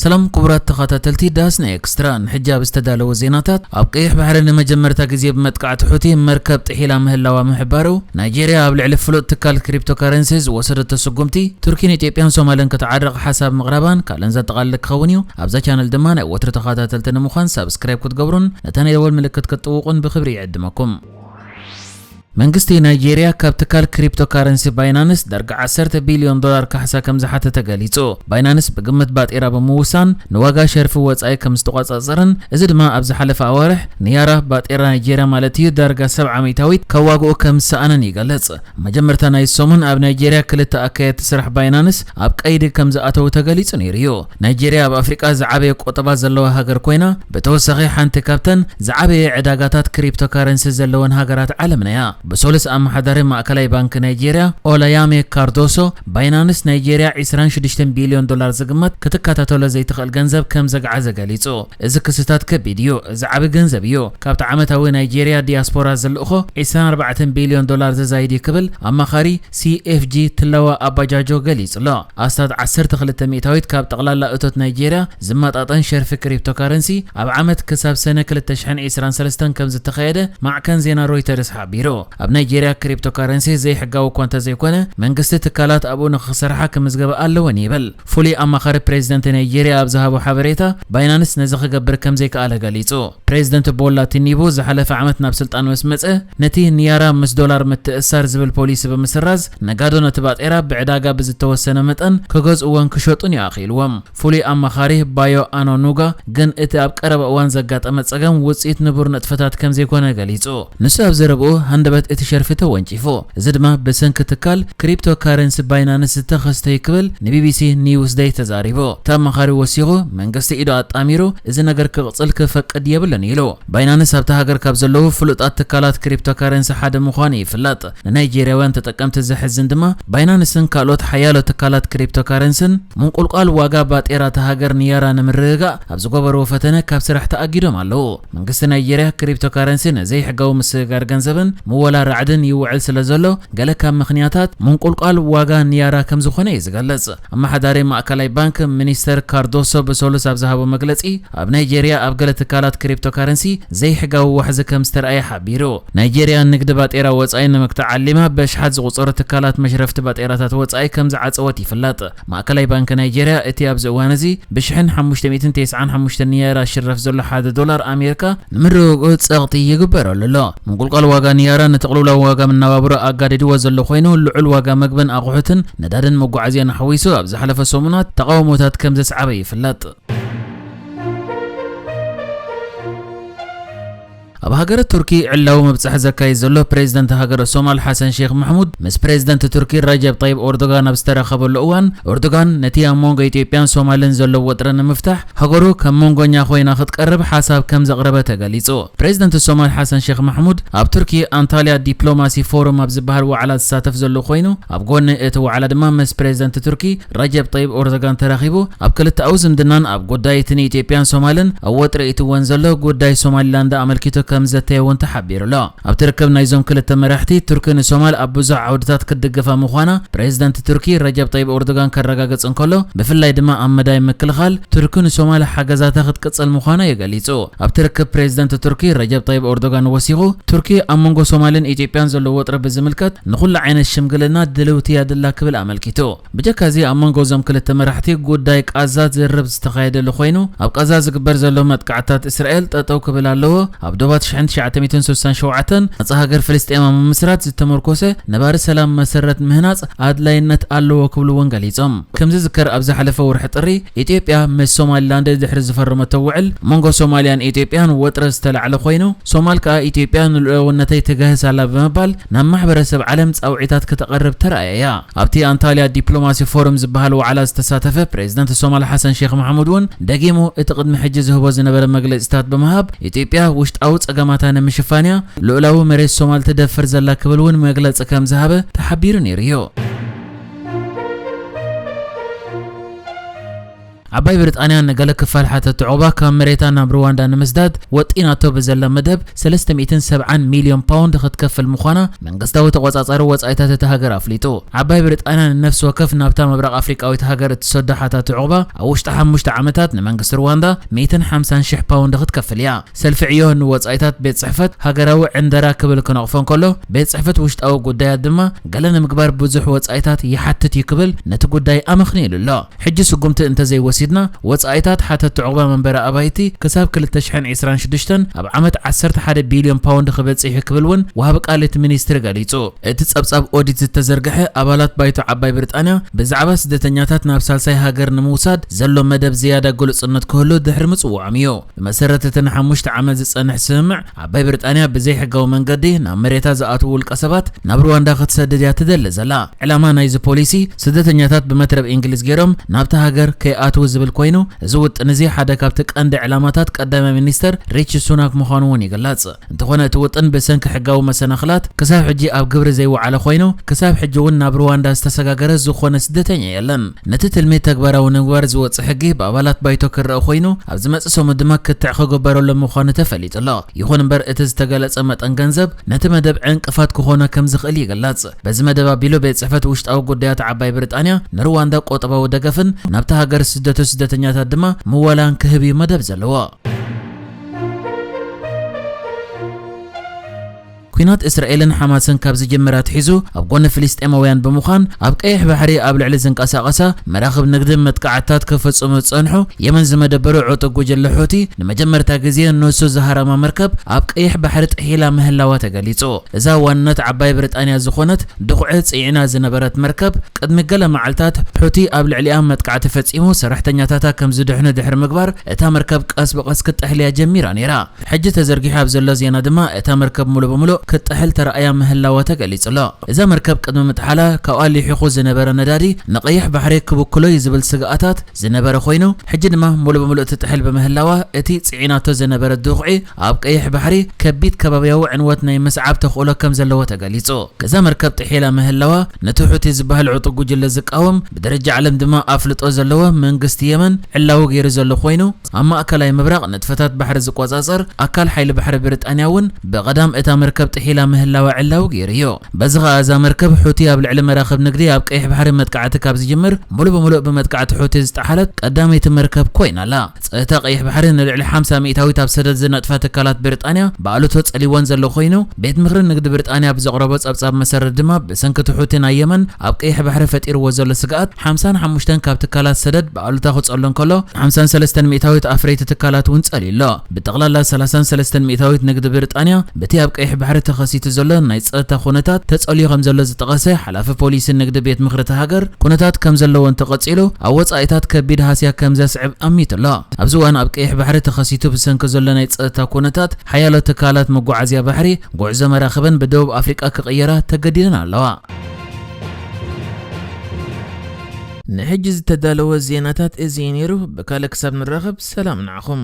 ሰላም ክቡራት ተኸታተልቲ ዳስና ኤክስትራ፣ ንሕጂ ኣብ ዝተዳለወ ዜናታት፣ ኣብ ቀይሕ ባሕሪ ንመጀመርታ ግዜ ብመጥቃዕቲ ሑቲ መርከብ ጥሒላ ምህላዋ ምሕባሩ፣ ናይጄርያ ኣብ ልዕሊ ፍሉጥ ትካል ክሪፕቶካረንሲ ዝወሰደቶ ስጉምቲ፣ ቱርኪ ንኢትዮጵያን ሶማልን ክትዓርቕ ሓሳብ ምቕራባን ካልእን ዘጠቓልል ክኸውን እዩ። ኣብዛ ቻነል ድማ ናይ ወትሩ ተኸታተልቲ ንምዃን ሳብስክራይብ ክትገብሩን ነታ ናይ ደወል ምልክት ክትጥውቑን ብኽብሪ ይዕድመኩም። መንግስቲ ናይጄርያ ካብ ትካል ክሪፕቶካረንሲ ባይናንስ ዳርጋ ዓሰርተ ቢልዮን ዶላር ካሕሳ ከም ዝሓተ ተገሊጹ። ባይናንስ ብግምት ባጤራ ብምውሳን ንዋጋ ሸርፊ ወጻኢ ከም ዝተቆጻጸርን፣ እዚ ድማ ኣብ ዝሓለፈ ኣዋርሕ ንያራ ባጤራ ናይጄርያ ማለት እዩ ዳርጋ ሰብዓ ሚእታዊት ካብ ዋግኡ ከም ዝሰኣነን ይገልጽ። መጀመርታ ናይ ሰሙን ኣብ ናይጄርያ ክልተ ኣካየድቲ ስራሕ ባይናንስ ኣብ ቀይዲ ከም ዝኣተዉ ተገሊጹ ነይሩ እዩ። ናይጄርያ ኣብ ኣፍሪቃ ዝዓበየ ቁጠባ ዘለዋ ሃገር ኮይና፣ ብተወሳኺ ሓንቲ ካብተን ዝዓበየ ዕዳጋታት ክሪፕቶካረንሲ ዘለወን ሃገራት ዓለምና እያ። ብሰሉስ ኣመሓዳሪ ማእከላይ ባንክ ናይጄርያ ኦላያሜ ካርዶሶ፣ ባይናንስ ናይጄርያ ዕስራን ሽዱሽተን ቢልዮን ዶላር ዝግመት ክትከታተሎ ዘይትኽእል ገንዘብ ከም ዘግዓዘ ገሊጹ። እዚ ክስታት ከቢድ እዩ፣ እዚ ዓቢ ገንዘብ እዩ። ካብቲ ዓመታዊ ናይጄርያ ዲያስፖራ ዝልእኾ ዕስራን ኣርባዕተን ቢልዮን ዶላር ዝዛይድ እዩ ክብል ኣማኻሪ ሲ ኤፍ ጂ ትለዋ ኣባጃጆ ገሊጹ ኣሎ። ኣስታት ዓሰርተ ክልተ ሚእታዊት ካብ ጠቕላላ እቶት ናይጄርያ ዝመጣጠን ሸርፊ ክሪፕቶካረንሲ ኣብ ዓመት ክሳብ ሰነ ክልተ ሽሕን ዕስራን ሰለስተን ከም ዝተኻየደ ማዕከን ዜና ሮይተርስ ሓቢሩ። ኣብ ናይጄርያ ክሪፕቶካረንሲ ዘይሕጋዊ እኳ እንተዘይኮነ፣ መንግስቲ ትካላት ኣብኡ ንኽሰርሓ ክምዝገባ ኣለወን ይብል። ፍሉይ ኣማኻሪ ፕሬዚደንት ናይጄርያ ኣብ ዝሃቦ ሓበሬታ፣ ባይናንስ ነዚ ክገብር ከም ዘይከኣለ ገሊጹ። ፕሬዚደንት ቦላ ቲኒቡ ዝሓለፈ ዓመት ናብ ስልጣን ምስ መጸ፣ ነቲ ንያራ ምስ ዶላር ምትእስሳር ዝብል ፖሊሲ ብምስራዝ፣ ነጋዶ ነቲ ባጤራ ብዕዳጋ ብዝተወሰነ መጠን ክገዝእዎን ክሸጡን እዩ ኣኽኢልዎም። ፍሉይ ኣማኻሪ ባዮ ኣኖኑጋ ግን እቲ ኣብ ቀረባ እዋን ዘጋጠመ ጸገም ውጽኢት ንቡር ንጥፈታት ከም ዘይኮነ ገሊጹ። ንሱ ኣብ ዘረብኡ ሃንደበት እቲ ሸርፊ ተወንጪፉ፣ እዚ ድማ ብሰንኪ ትካል ክሪፕቶካረንሲ ባይናንስ ዝተኸስተ እዩ ክብል ንቢቢሲ ኒውስ ደይ ተዛሪቡ። እቲ ኣማኻሪ ወሲኹ፣ መንግስቲ ኢዱ ኣጣሚሩ እዚ ነገር ክቕጽል ክፈቅድ የብሉን ኢሉ። ባይናንስ ኣብታ ሃገር ካብ ዘለዉ ፍሉጣት ትካላት ክሪፕቶካረንሲ ሓደ ምዃኑ ይፍለጥ። ንናይጄርያውያን ተጠቀምቲ ዘሕዝን ድማ፣ ባይናንስን ካልኦት ሓያሎ ትካላት ክሪፕቶካረንስን ምንቁልቋል ዋጋ ባጤራ እታ ሃገር ንያራ ንምርግጋእ ኣብ ዝገበርዎ ፈተነ ካብ ስራሕ ተኣጊዶም ኣለዉ። መንግስቲ ናይጄርያ ክሪፕቶካረንሲ ንዘይሕጋዊ ምስግጋር ገንዘብን ምወላ ራዕድን ይውዕል ስለ ዘሎ፣ ገለ ካብ ምኽንያታት ምንቁልቋል ዋጋ ንያራ ከም ዝኾነ እዩ ዝገልጽ። ኣመሓዳሪ ማእከላይ ባንክ ሚኒስተር ካርዶሶ ብሰሉስ ኣብ ዝሃቦ መግለጺ፣ ኣብ ናይጄርያ ኣብ ገለ ትካላት ክሪፕቶካረንሲ ዘይሕጋዊ ዋሕዚ ከም ዝተርኣየ ሓቢሩ። ናይጄርያ ንግዲ ባጤራ ወጻኢ ንምግታእ ዓሊማ በሽሓት ዝቑጸሩ ትካላት መሽረፍቲ ባጤራታት ወጻኢ ከም ዝዓጸወት ይፍለጥ። ማእከላይ ባንክ ናይጄርያ እቲ ኣብዚ እዋን እዚ ብሽሕን ሓሙሽተ ሚእትን ተስዓን ሓሙሽተን ንያራ ሽረፍ ዘሎ ሓደ ዶላር ኣሜሪካ ንምርግጋኡ ጸቕጢ ይግበረሉ ኣሎ። ምንቁልቋል ዋጋ ንያራ ንጥቕልላዊ ዋጋ መነባብሮ ኣጋዲድዎ ዘሎ ኮይኑ፣ ልዑል ዋጋ መግብን ኣቑሑትን ነዳድን መጓዓዝያን ሓዊሱ ኣብ ዝሓለፈ ሰሙናት ተቓውሞታት ከም ዘስዓበ ይፍለጥ። ኣብ ሃገረ ቱርኪ ዕላዊ ምብጻሕ ዘካይድ ዘሎ ፕሬዚደንት ሃገረ ሶማል ሓሰን ሼክ ማሕሙድ ምስ ፕሬዚደንት ቱርኪ ረጀብ ጠይብ ኦርዶጋን ኣብ ዝተራኸበሉ እዋን፣ ኦርዶጋን ነቲ ኣብ መንጎ ኢትዮጵያን ሶማልን ዘሎ ወጥሪ ንምፍታሕ ሃገሩ ከም መንጎኛ ኮይና ክትቀርብ ሓሳብ ከም ዘቕረበ ተገሊጹ። ፕሬዚደንት ሶማል ሓሰን ሼክ ማሕሙድ ኣብ ቱርኪ ኣንታልያ ዲፕሎማሲ ፎሩም ኣብ ዝበሃል ዋዕላ ዝሳተፍ ዘሎ ኮይኑ፣ ኣብ ጎኒ እቲ ዋዕላ ድማ ምስ ፕሬዚደንት ቱርኪ ረጀብ ጠይብ ኦርዶጋን ተራኺቡ ኣብ ክልተኣዊ ዝምድናን ኣብ ጉዳይ እቲ ንኢትዮጵያን ሶማልን ኣብ ወጥሪ እትወን ዘሎ ጉዳይ ሶማሊላንድ ኣመልኪቱ ከም ዘተየ እውን ተሓቢሩ ኣሎ። ኣብቲ ርክብ ናይዞም ክልተ መራሕቲ፣ ቱርኪ ንሶማል ኣብ ብዙሕ ዓውድታት ክትድግፋ ምዃና ፕሬዚደንት ቱርኪ ረጀብ ጠይብ ኦርዶጋን ከረጋግጽ እንከሎ፣ ብፍላይ ድማ ኣብ መዳይ ምክልኻል ቱርኪ ንሶማል ሓገዛታ ክትቅጽል ምዃና እዩ ገሊጹ። ኣብቲ ርክብ ፕሬዚደንት ቱርኪ ረጀብ ጠይብ ኦርዶጋን ወሲኹ፣ ቱርኪ ኣብ መንጎ ሶማልን ኢትዮጵያን ዘሎ ወጥሪ ብዝምልከት ንኹሉ ዓይነት ሽምግልና ድልውቲ እያ ድላ ክብል ኣመልኪቱ። ብጀካ እዚ ኣብ መንጎ እዞም ክልተ መራሕቲ ጉዳይ ቃዛ ዝርርብ ዝተኻየደሉ ኮይኑ፣ ኣብ ቃዛ ዝግበር ዘሎ መጥቃዕትታት እስራኤል ጠጠው ክብል ኣለዎ፣ ኣብ ዶባት ሽሕን ትሽዓተ ሚእትን ስሳን ሸውዓተን ነጻ ሃገር ፍልስጤማ ምምስራት ዝተመርኮሰ ነባሪ ሰላም መሰረት ምህናጽ ኣድላይነት ኣለዎ ክብሉ እውን ገሊጾም። ከም ዝዝከር ኣብ ዝሓለፈ ወርሒ ጥሪ ኢትዮጵያ ምስ ሶማሊላንድ ድሕሪ ዝፈረመቶ ውዕል መንጎ ሶማልያን ኢትዮጵያን ወጥሪ ዝተላዕለ ኮይኑ፣ ሶማል ከኣ ኢትዮጵያ ንልዑላውነተይ ትገህስ ኣላ ብምባል ናብ ማሕበረሰብ ዓለም ጻውዒታት ከተቕርብ ተራእያ እያ። ኣብቲ ኣንታልያ ዲፕሎማሲ ፎረም ዝበሃል ዋዕላ ዝተሳተፈ ፕሬዚደንት ሶማል ሓሰን ሼክ መሓሙድ እውን ደጊሙ እቲ ቅድሚ ሕጂ ዝህቦ ዝነበረ መግለጺታት ብምሃብ፣ ኢትዮጵያ ውሽጣዊ ጸገማታ ንምሽፋን እያ ልዑላዊ መሬት ሶማል ትደፍር ዘላ ክብል እውን መግለጺ ከም ዝሃበ ተሓቢሩ ነይሩ እዩ። ዓባይ ብሪጣንያ ንገለ ክፋል ሓተቲ ዑቕባ ካብ መሬታ ናብ ሩዋንዳ ንምስዳድ ወጢናቶ ብዘላ መደብ ሰለስተ ሚእትን ሰብዓን ሚልዮን ፓውንድ ክትከፍል ምዃና መንግስታዊ ተቖጻጻሪ ወጻኢታት እታ ሃገር ኣፍሊጡ። ዓባይ ብሪጣንያ ንነፍሲ ወከፍ ናብታ ምብራቕ ኣፍሪቃዊት ሃገር እትሰዶ ሓታቲ ዑቕባ ኣብ ውሽጢ ሓሙሽተ ዓመታት ንመንግስቲ ሩዋንዳ ሚእትን ሓምሳን ሽሕ ፓውንድ ክትከፍል እያ። ሰልፊ ዕዮ ንወጻኢታት ቤት ጽሕፈት ሃገራዊ ዕንደራ ክብል ክነቕፎ እንከሎ፣ ቤት ጽሕፈት ውሽጣዊ ጉዳያት ድማ ገለ ንምግባር ብዙሕ ወጻኢታት ይሓትት እዩ ክብል ነቲ ጉዳይ ኣመኽንዩሉ ኣሎ። ሕጂ ስጉምቲ እንተዘይወሲድና፣ ወጻኢታት ሓተቲ ዑቕባ መንበሪ ኣባይቲ ክሳብ ክልተ ሽሕን ዕስራን ሽዱሽተን ኣብ ዓመት ዓሰርተ ሓደ ቢልዮን ፓውንድ ክበጽሕ እዩ ክብል እውን ወሃቢ ቃል እቲ ሚኒስትሪ ገሊጹ። እቲ ጸብጻብ ኦዲት ዝተዘርግሐ ኣባላት ባይቶ ዓባይ ብሪጣንያ ብዛዕባ ስደተኛታት ናብ ሳልሳይ ሃገር ንምውሳድ ዘሎ መደብ ዝያዳ ግሉጽነት ክህሉ ድሕሪ ምጽውዖም እዩ። ብመሰረት እቲ ንሓሙሽተ ዓመት ዝጸንሕ ስምምዕ፣ ዓባይ ብሪጣንያ ብዘይሕጋዊ መንገዲ ናብ መሬታ ዝኣትዉ ውልቀ ሰባት ናብ ሩዋንዳ ክትሰድድ እያ ትደሊ ዘላ። ዕላማ ናይዚ ፖሊሲ፣ ስደተኛታት ብመትረብ እንግሊዝ ገይሮም ናብታ ሃገር ከይኣትዉ ዝብል ኮይኑ፣ እዚ ውጥን እዚ ሓደ ካብቲ ቀንዲ ዕላማታት ቀዳማይ ሚኒስተር ሪቺ ሱናክ ምዃኑ እውን ይግለጽ። እንተኾነ እቲ ውጥን ብሰንኪ ሕጋዊ መሰናኽላት ክሳብ ሕጂ ኣብ ግብሪ ዘይወዓለ ኮይኑ፣ ክሳብ ሕጂ እውን ናብ ሩዋንዳ ዝተሰጋገረ ዝኾነ ስደተኛ የለን። ነቲ ትልሚ ተግባራዊ ንምግባር ዝወጽእ ሕጊ ብኣባላት ባይቶ ክረአ ኮይኑ፣ ኣብ ዝመጽእ ሰሙን ድማ ክትዕ ክግበረሎም ምዃኑ ተፈሊጡ ኣሎ። ይኹን እምበር፣ እቲ ዝተገለጸ መጠን ገንዘብ ነቲ መደብ ዕንቅፋት ክኾኖ ከም ዝኽእል ይግለጽ። በዚ መደብ ኣቢሉ፣ ቤት ጽሕፈት ውሽጣዊ ጉዳያት ዓባይ ብሪጣንያ ንሩዋንዳ ቁጠባዊ ደገፍን ናብታ ሃገር ዝስደዱ ስደተኛታት ድማ ምወላን ክህብ እዩ መደብ ዘለዎ። ኲናት እስራኤልን ሓማስን ካብ ዝጅምር ኣትሒዙ ኣብ ጎኒ ፍልስጤማውያን ብምዃን ኣብ ቀይሕ ባሕሪ ኣብ ልዕሊ ዝንቀሳቐሳ መራኽብ ንግድን መጥቃዕትታት ክፍጽሙ ዝጸንሑ የመን ዝመደበሩ ዕጡቕ ጉጅለ ሑቲ ንመጀመርታ ግዜ ንሱ ዝሃረማ መርከብ ኣብ ቀይሕ ባሕሪ ጥሒላ ምህላዋ ተገሊጹ። እዛ ዋንነት ዓባይ ብሪጣንያ ዝኾነት ድኹዒ ጽዒና ዝነበረት መርከብ ቅድሚ ገለ መዓልታት ሑቲ ኣብ ልዕሊኣ መጥቃዕቲ ፈጺሙ ሰራሕተኛታታ ከም ዝድሕኑ ድሕሪ ምግባር እታ መርከብ ቀስ ብቐስ ክትጥሕል እያ ጀሚራ ነይራ። ሕጂ ተዘርጊሑ ኣብ ዘሎ ዜና ድማ እታ መርከብ ሙሉእ ብሙሉእ ክትጥሕል ተራእያ ምህላዋ ተገሊጹ ኣሎ። እዛ መርከብ ቅድሚ ምጥሓላ ካብኣ ሊሒኹ ዝነበረ ነዳዲ ንቐይሕ ባሕሪ ክብክሎ እዩ ዝብል ስግኣታት ዝነበረ ኮይኑ፣ ሕጂ ድማ ሙሉእ ብሙሉእ ትጥሕል ብምህላዋ እቲ ጽዒናቶ ዝነበረ ድኹዒ ኣብ ቀይሕ ባሕሪ ከቢድ ከባብያዊ ዕንወት ናይ ምስዓብ ተኽእሎ ከም ዘለዎ ተገሊጹ። እዛ መርከብ ጥሒላ ምህላዋ ነቲ ሑቲ ዝበሃል ዕጡቕ ጉጅለ ዝቃወም፣ ብደረጃ ዓለም ድማ ኣፍልጦ ዘለዎ መንግስቲ የመን ዕላዊ ገይሩ ዘሎ ኮይኑ፣ ኣብ ማእከላይ ምብራቕ ንጥፈታት ባሕሪ ዝቆጻጸር ኣካል ሓይሊ ባሕሪ ብሪጣንያ እውን ብቐዳም እታ መርከብ ጥሒላ ምህላዋ ዕላዊ ገይሩ እዩ። በዚ ኸኣ እዛ መርከብ ሑቲ ኣብ ልዕሊ መራኽብ ንግዲ ኣብ ቀይሕ ባሕሪ መጥቃዕቲ ካብ ዝጅምር፣ ሙሉእ ብሙሉእ ብመጥቃዕቲ ሑቲ ዝጠሓለት ቀዳመይቲ መርከብ ኮይና ኣላ። ጸጥታ ቀይሕ ባሕሪ ንልዕሊ ሓምሳ ሚእታዊት ኣብ ሰደድ ዝነጥፋ ትካላት ብሪጣንያ ብኣሉቶ ጸሊወን ዘሎ ኮይኑ፣ ቤት ምኽሪ ንግዲ ብሪጣንያ ብዘቕረቦ ጸብጻብ መሰረት ድማ ብሰንኪ እቲ ሑቲ ናይ የመን ኣብ ቀይሕ ባሕሪ ፈጢርዎ ዘሎ ስግኣት ሓምሳን ሓሙሽተን ካብ ትካላት ሰደድ ብኣሉታ ክጸሉ እንከሎ፣ ሓምሳን ሰለስተን ሚእታዊት ኣፍረይቲ ትካላት እውን ጸልዩ ኣሎ። ብጠቕላላ ሰላሳን ሰለስተን ሚእታዊት ንግዲ ብሪጣንያ በቲ ኣብ ቀይሕ ባሕሪ ተኸሲቱ ዘሎ ናይ ጸጥታ ኩነታት ተጸልዩ ከም ዘሎ ዝጠቐሰ ሓላፊ ፖሊሲ ንግዲ ቤት ምኽሪ እታ ሃገር፣ ኩነታት ከም ዘለዎ እንተቐጺሉ ኣብ ወጻኢታት ከቢድ ሃስያ ከም ዘስዕብ ኣሚቱ ኣሎ። ኣብዚ እዋን ኣብ ቀይሕ ባሕሪ ተኸሲቱ ብሰንኪ ዘሎ ናይ ጸጥታ ኩነታት ሓያሎ ትካላት መጓዓዝያ ባሕሪ ጉዕዞ መራኽበን ብደቡብ ኣፍሪቃ ክቕየራ ተገዲደን ኣለዋ። ንሕጂ ዝተዳለወ ዜናታት እዚ እዩ ነይሩ። ብካልእ ክሳብ ንራኸብ ሰላም ንዓኹም።